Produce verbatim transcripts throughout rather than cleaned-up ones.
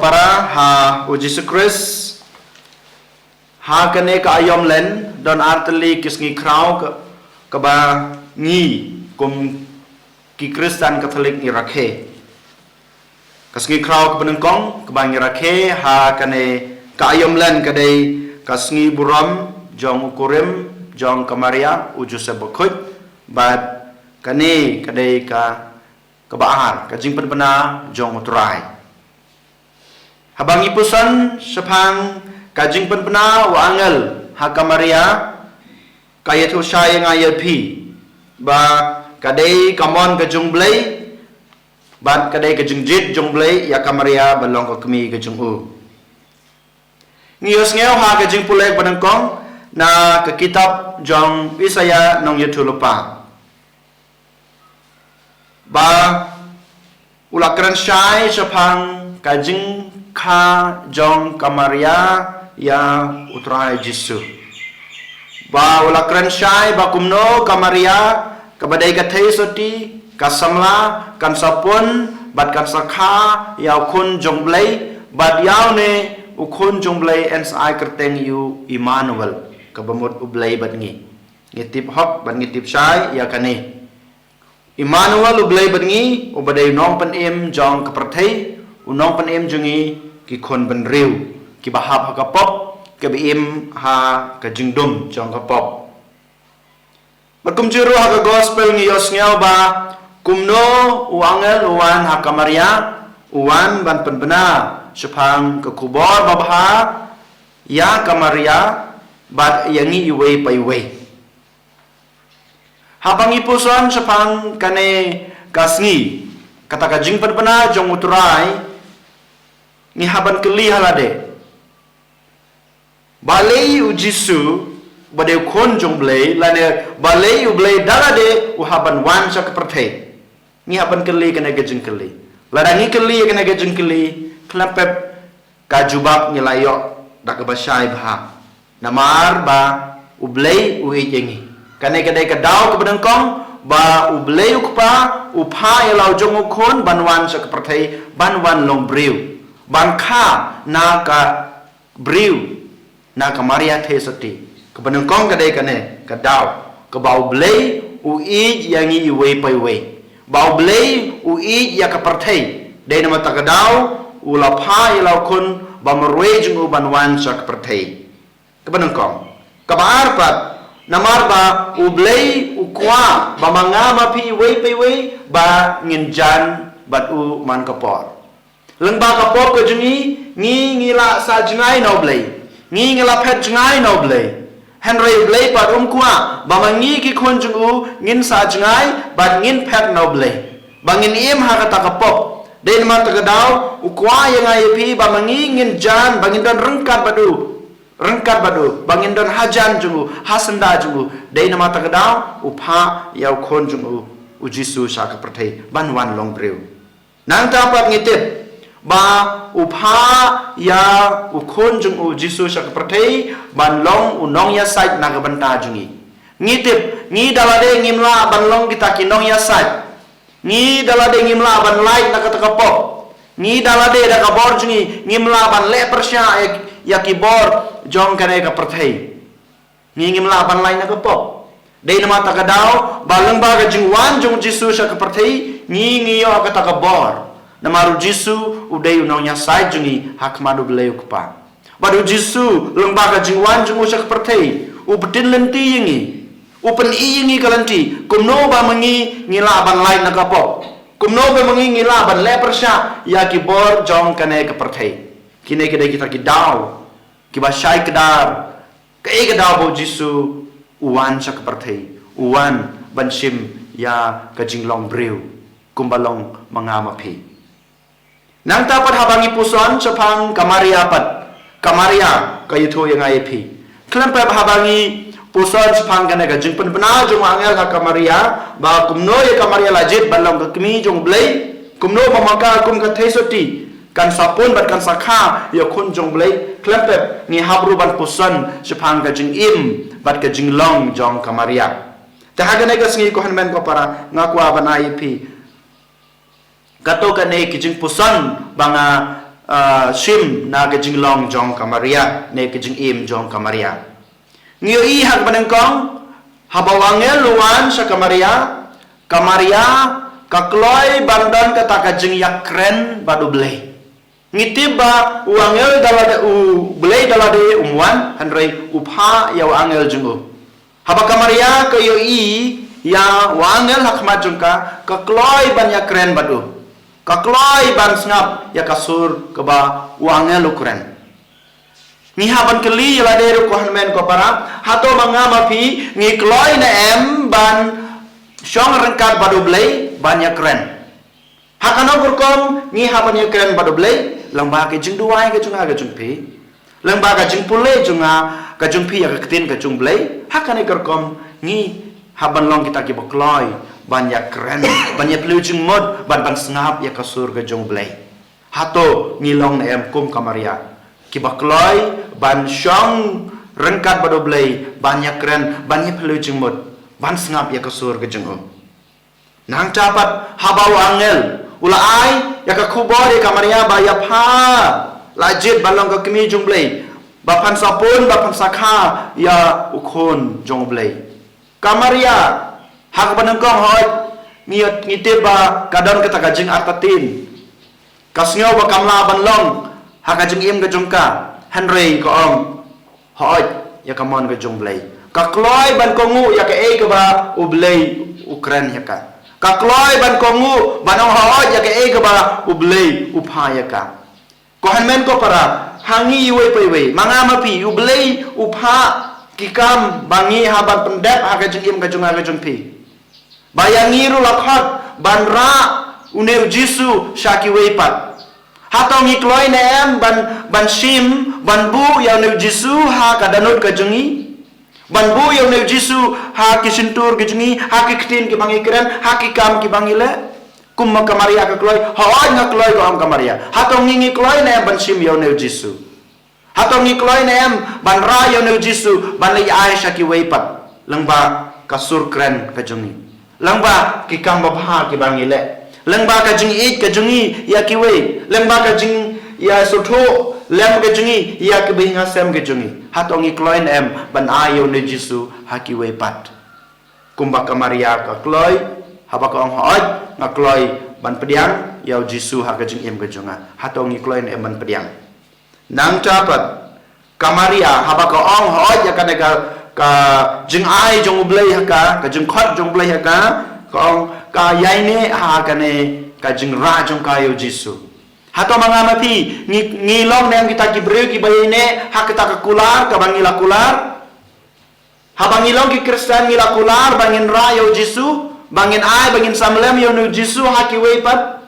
Para ha u Jisu Khrist, ha kane ka aïom len, don artylli ki sngi khraw ka, kaba ngi kum ki Khristan Katholik ngi rakhe. Ka sngi khraw kaba nyngkong, kaba ngi rakhe, ha kane ka aïom len ka dei ka sngi burom, jong u kurim, jong ka Maria, u Joseph bakhuid, bad kane ka dei ka, kaba ar, ka jingpynbna, jong u Trai. Haba ngi puson, shaphang, ka jingpynbna, u angel, ha ka Maria, ka ïathuh shai ïa nga ïa phi, ba, ka dei ka mon ka jong u Blei, bad ka dei ka jingjied jong u Blei, ïa ka Maria, ba long ka kmie ka jong u. Ngi ïohsngew ha ka jingpule ba nyngkong, na ka kitab jong Isaïah nongïathuhlypa. Ba, u la kren shai shaphang ka jingkha jong ka Maria ïa u Trai Jisu. Ba u la kren shai ba kumno ka Maria, kaba dei ka thei sotti, ka samla, kan sa pun, bad kan sa kha, ïa u khun jong u Blei, bad ïa une, u khun jong u Blei yn sa ai kyrteng ïa u Immanuel, kaba mut u Blei bad ngi. Ngi tip hok, bad ngi tip shai, ïa kane. Immanuel u Blei bad ngi, uba dei u nongpynim jong ka pyrthei, u nongpynim jong ngi, ki khun bynriew, kiba hap ha ka pop, kiba im ha ka jingdum jong ka pop. Bad kumjuh ruh ha ka gospel ngi ïohsngew ba, kumno u angel u wan ha ka Maria, u wan ban pynbna, shaphang ka khubor babha, ïa ka Maria, bad ïa ngi iwei pa iwei. Haba ngi puson shaphang kane ka sngi, kata ka jingpynbna jong u Trai, ngi hap ban kylli ha lade. Balei u Jisu, ba dei u khun jong u Blei, lane balei u Blei da lade, u hap ban wan sha ka pyrthei. Ngi hap ban kylli kane ka jingkylli. Lada ngi kylli kane ka jingkylli, khlem pep ka jubab ngi la ïoh da kaba shai bha. Namar ba u Blei u ïeit ïa ngi. Kane ka dei ka daw kaba nyngkong, ba u Blei u Kpa, u phah ïa la u jong u khun, ban wan sha ka pyrthei, ban wan long briew. Ban kha na ka briew, na ka Maria thei sotti. Kaba nyngkong ka dei kane, ka daw. Kaba u Blei, u ïeit ïa ngi iwei pa iwei. Ba u Blei, u ïeit ïa ka pyrthei. Dei namar kata ka daw, u la phah ïa la u khun, ba marwei jong u ban wan sha ka pyrthei. Kaba nyngkong. Kaba ar pat, namar ba u Blei, u kwah, ba ma nga ma phi iwei pa iwei, ba ngin jan, bad u man ka por. Lyngba ka pop ka jong ngi, ngi ngi la sah jngai na u Blei. Ngi ngi la phet jngai na u Blei. Hynrei u Blei pat um kwah, ba ma ngi ki khun jong u, ngin sah jngai, bad ngin phet na u Blei. Ba ngin im ha kata ka pop. Dei namar kata ka daw, u kwah ïa nga ïa phi, ba ma ngi ngin jan, ba ngin don ryngkat bad u. Ryngkat bad u, ba ngin don hajan jong u, ha syndah jong u. Dei namar kata ka daw, u phah ïa u khun jong u, u Jisu sha ka pyrthei, ban wan long briew. Nangta pat ngi tip, ba u phah ïa u khun jong u Jisu sha ka pyrthei, ban long u nongïasaid na ka bynta jong ngi. Ngi tip, ngi da lade ngim lah ban long kita ki nongïasaid. Ngi da lade ngim lah ban lait na kata ka pop. Ngi da lade da ka bor jong ngi, ngim lah ban leh pyrshah ïa, ïa ki bor jong kane ka pyrthei. Ngi ngim lah ban lait na ka pop. Dei namar kata ka daw, ba lyngba ka jingwan jong u Jisu sha ka pyrthei, ngi ngi ïoh kata ka bor. Namar u Jisu, u dei u nongïasaid jong ngi, ha khmat u Blei u Kpa. Bad u Jisu, lyngba ka jingwan jong u sha ka pyrthei, u pyntip lynti ïa ngi. U pyni ïa ngi ka lynti, kumno ba ma ngi, ngi lah ban lait na ka pop. Kumno ba ma ngi, ngi lah ban leh pyrshah, ïa ki bor jong kane ka pyrthei. Kine ki dei kita ki daw, kiba shai kdar, kaei ka daw ba u Jisu, u wan sha ka pyrthei, u wan ban shim ïa ka jinglong briew, kumba long ma nga ma phi. Nangta pat haba ngi puson shaphang ka Maria pat, ka Maria ka ïathuh ïa nga ïa phi. Khlem pep haba ngi puson shaphang kane ka jingpynbna jong u angel ha ka Maria, ba kumno ïa ka Maria la jied ban long ka kmie jong u Blei, kumno ba ma ka kum ka theisotti, kan sa pun bad kan sa kha ïa u khun jong u Blei, khlem pep ngi hap ruh ban puson shaphang ka jingim bad ka jinglong jong ka Maria. Te ha kane ka sngi ko hynmen ko para, nga kwah ban ai ïa phi kato kane ki jingpuson ba nga, ah, shim na ka jinglong jong ka Maria, ne ka jingim jong ka Maria. Ngi ïohi ha kaba nyngkong, haba u angel u wan sha ka Maria, ka Maria ka kloi ban don kata ka jingïakren bad U Blei. Ngi tip ba u angel da lade, U Blei da lade um wan, hynrei u phah ïa u angel jong u. Haba ka Maria ka ïohi ïa u angel ha khmat jong ka, ka kloi ban ïakren bad u. Ka kloi ban sngap ïa ka sur kaba u angel u kren. Ngi hap ban kylli ïa lade ruh ko hynmen ko para, hato ma nga ma phi ngi kloi ne em ban shong ryngkat bad U Blei ban ïakren? Ha kano ka rukom ngi hap ban ïakren bad U Blei? Lyngba ka jingduwai ka jong nga ka jong phi, lyngba ka jingpule jong nga ka jong phi ïa ka ktien ka jong U Blei. Ha kane ka rukom ngi hap ban long kita kiba kloi ban ïakren, ban ïaphylliew jingmut, ban, ban sngap ïa ka sur ka jong U Blei. Hato ngi long ne em kum ka Maria, kiba kloi ban shong ryngkat bad U Blei, ban ïakren, ban ïaphylliew jingmut, ban sngap ïa ka sur ka jong u? Nangta pat haba u angel u la ai ïa ka khubor ïa ka Maria ba ïa pha la jied ban long ka kmie jong U Blei, ba phan sa pun, ba phan sa kha ïa u khun jong U Blei. Ka Maria, ha kaba nyngkong hooid, ngi, ngi tip ba ka don kata ka jingartatien. Ka sngew ba kam lah ban long ha ka jingim ka jong ka, hynrei ka ong hooid ïa ka mon ka jong U Blei. Ka kloi ban kohnguh ïa kaei kaba U Blei u kren ïa ka. Ka kloi ban kohnguh ban ong hooid ïa kaei kaba U Blei u phah ïa ka. Ko hynmen ko para, ha ngi iwei pa iwei, ma nga ma phi, U Blei u phah ki kam ba ngi hap ban pyndep ha ka jingim ka jong nga ka jong phi. Ba ïa ngi ruh la khot ban rah une U Jisu sha kiwei pat. Hato ngi kloi ne em ban, ban shim, ban buh ïa une U Jisu ha ka dohnud ka jong ngi? Ban buh ïa une U Jisu ha ki shyntur ki jong ngi, ha ki ktien kiba ngi kren, ha ki kam kiba ngi leh? Kum ma ka Maria ka kloi, hooid nga kloi, ka ong ka Maria. Hato ngi, ngi kloi ne em ban shim ïa une U Jisu? Hato ngi kloi ne em ban rah ïa une U Jisu ban leit ai sha kiwei pat, lyngba ka sur kren ka jong ngi, lyngba ki kam babha kiba ngi leh, lyngba ka jingïeit ka jong ngi ïa kiwei, lyngba ka jingïasngewthuh lem ka jong ngi ïa ki bynriew sem ka jong ngi? Hato ngi kloi ne em ban ai ïa une U Jisu ha kiwei pat? Kumba ka Maria ka kloi, haba ka ong hooid nga kloi ban pdiang ïa U Jisu ha ka jingim ka jong nga. Hato ngi kloi ne em ban pdiang? Nangta pat ka Maria haba ka ong hooid ïa kane ka, ka jingai jong U Blei ha ka, ka jingkhot jong U Blei ha ka, ka ong ka ïaineh ha kane ka jingrah jong ka ïa U Jisu. Hato ma nga ma phi ngi, ngi long ne em kita ki briew kiba ïaineh ha kata ka kular kaba ngi la kular? Haba ngi long ki Khristan ngi la kular ba ngin rah ïa U Jisu, ba ngin ai, ba ngin samlem ïa une U Jisu ha kiwei pat.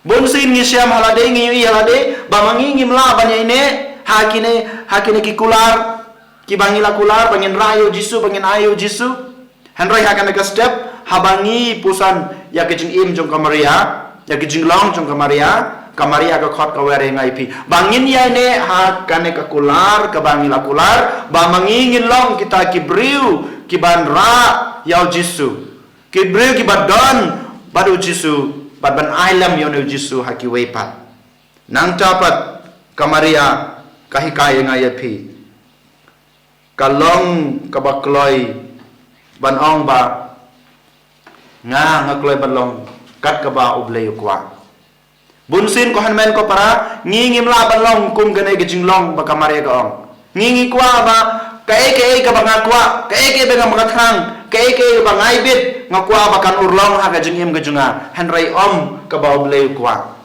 Bunsien ngi shem ha lade, ngi ïohi ha lade ba ma ngi ngim lah ban ïaineh ha kine, ha kine ki kular kiba ngi la kular, ba ngin rah ïa U Jisu, ba ngin ai ïa U Jisu. Hynrei ha kane ka step, haba ngi pyrshang ïa ka jingim jong ka Maria, ïa ka jinglong jong ka Maria, ka Maria ka khot kawei re nga ïa phi ba ngin ïaineh ha kane ka kular kaba ngi la kular, ba ma ngi ngin long kita ki briew kiban rah ïa U Jisu, ki briew kiba don bad U Jisu, bad ban ai lem ïa une U Jisu ha kiwei pat. Nangta pat ka Maria ka hikai ïa nga ïa phi, ka long kaba kloi ban ong ba nga, nga kloi ban long kat kaba U Blei u kwah. Bunsien ko hynmen ko para, ngi ngim lah ban long kum kane ka jinglong ba ka Maria ka ong. Ngi, ngi kwah ba kaei kaei kaba nga kwah, kaei kaei ba nga, ba nga thrang, kaei kaei ba nga ibit, nga kwah ba kan urlong ha ka jingim ka jong nga. Hynrei ym kaba U Blei u kwah.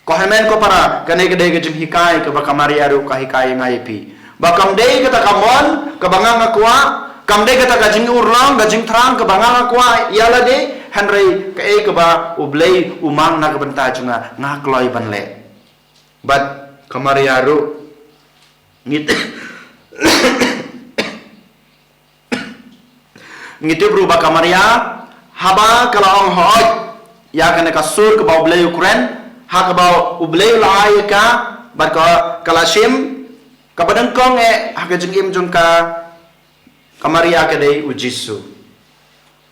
Ko hynmen ko para, kane ka dei ka jinghikai kaba ka Maria ruh ka hikai ïa nga ïa phi, ba kam dei kata ka mon kaba nga, nga kwah, kam dei kata ka jingurlong, ka jingthrang kaba nga, nga kwah ïa lade, hynrei kaei kaba U Blei u mang na ka bynta jong nga, nga kloi ban leh. Bad ka Maria ruh ngi Ngi tip ruh ba ka Maria, haba ka la ong hooid ïa kane ka sur kaba U Blei u kren, ha kaba U Blei u la ai ïa ka, bad ka, ka la shim, kaba nyngkong eh ha ka jingim jong ka, ka Maria ka dei U Jisu.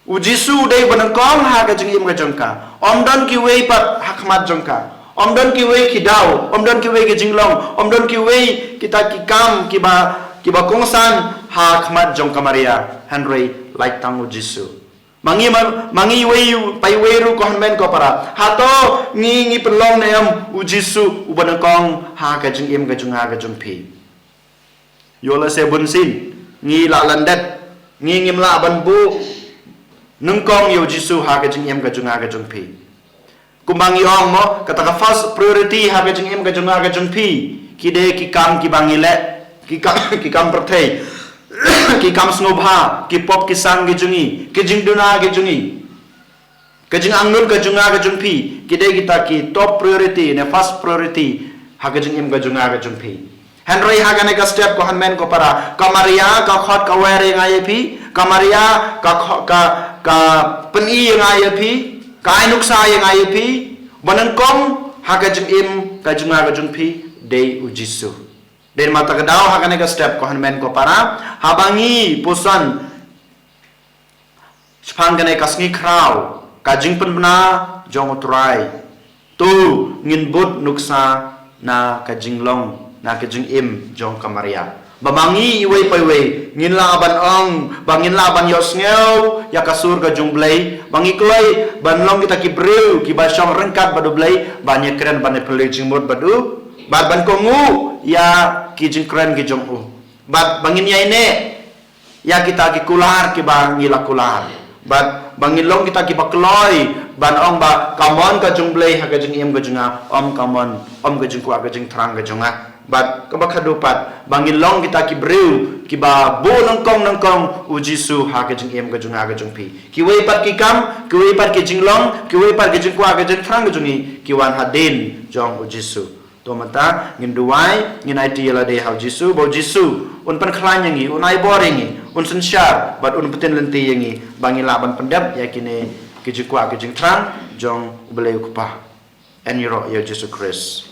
U Jisu u dei ba nyngkong ha ka jingim ka jong ka. Ym don kiwei pat ha khmat jong ka. Ym don kiwei ki daw, ym don kiwei ki jinglong, ym don kiwei kita ki kam kiba, kiba kongsan ha khmat jong ka Maria, hynrei lait tang u Jisu. Ma ngi ma, ma ngi iwei pa iwei ruh ko hynmen ko para. Hato ngi, ngi pynlong ne em u Jisu uba nyngkong ha ka jingim ka jong nga ka jong phi? Ïoh lehse bunsien ngi la landet, ngi ngim lah ban buh nyngkong ïa u Jisu ha ka jingim ka jong nga ka jong phi. Kumba ngi ong mo, kata ka first priority ha ka jingim ka jong nga ka jong phi, ki dei ki kam kiba ngi leh, ki kam, ki kam pyrthei, ki kam sngewbha, ki pop ki sang ki jong ngi, ki jingduna ki jong ngi. Ka jingangnud ka jong nga ka jong phi, ki dei kita ki top priority ne first priority ha ka jingim ka jong nga ka jong phi. Hynrei ha kane ka step ko hynmen ko para, ka Maria ka khot ka wer ïa nga ïa phi, ka Maria ka kho-, ka, ka pyni ïa nga ïa phi, ka ai nuksa ïa nga ïa phi, ba nyngkong ha ka jingim ka jong nga ka jong phi dei u Jisu. Dei ma ta ka daw ha kane ka step ko hynmen ko para, haba ngi puson shaphang kane ka sngi khraw, ka jingpynbna jong u Trai, to ngin bud nuksa na ka jinglong, na ka jingim jong ka Maria. Ba ma ngi iwei pa iwei ngin lah ban ong, ba ngin lah ban ïohsngew ïa ka sur ka jong u Blei, ba ngi kloi ban long kita ki briew kiba shong ryngkat bad u Blei, ban ïakren, ban ïaphylliew jingmut bad u, bad ban kohnguh ïa ki jingkren ki jong u. Bad ba ngin ïaineh ïa kita ki kular kiba ngi la kular. Bad ba ngin long kita kiba kloi ban ong ba ka mon ka jong u Blei ha ka jingim ka jong nga, ym ka mon, ym ka jingkwah ka jingthrang ka jong nga. Bad kaba khadduh pat, ba ngin long kita ki briew kiba buh nyngkong nyngkong u Jisu ha ka jingim ka jong nga ka jong phi. Kiwei pat ki kam, kiwei pat ki jinglong, kiwei pat ki jingkwah ka jingthrang ka jong ngi, ki wan hadien jong u Jisu. To mynta ngin duwai, ngin aiti ïa lade ha u Jisu, ba u Jisu un pynkhlaiñ ïa ngi, un ai bor ïa ngi, un synshar bad un pyntip lynti ïa ngi, ba ngi lah ban pyndep ïa kine ki jingkwah ki jingthrang jong u Blei u Kpa. Yn ïaroh ïa u Jisu Khrist.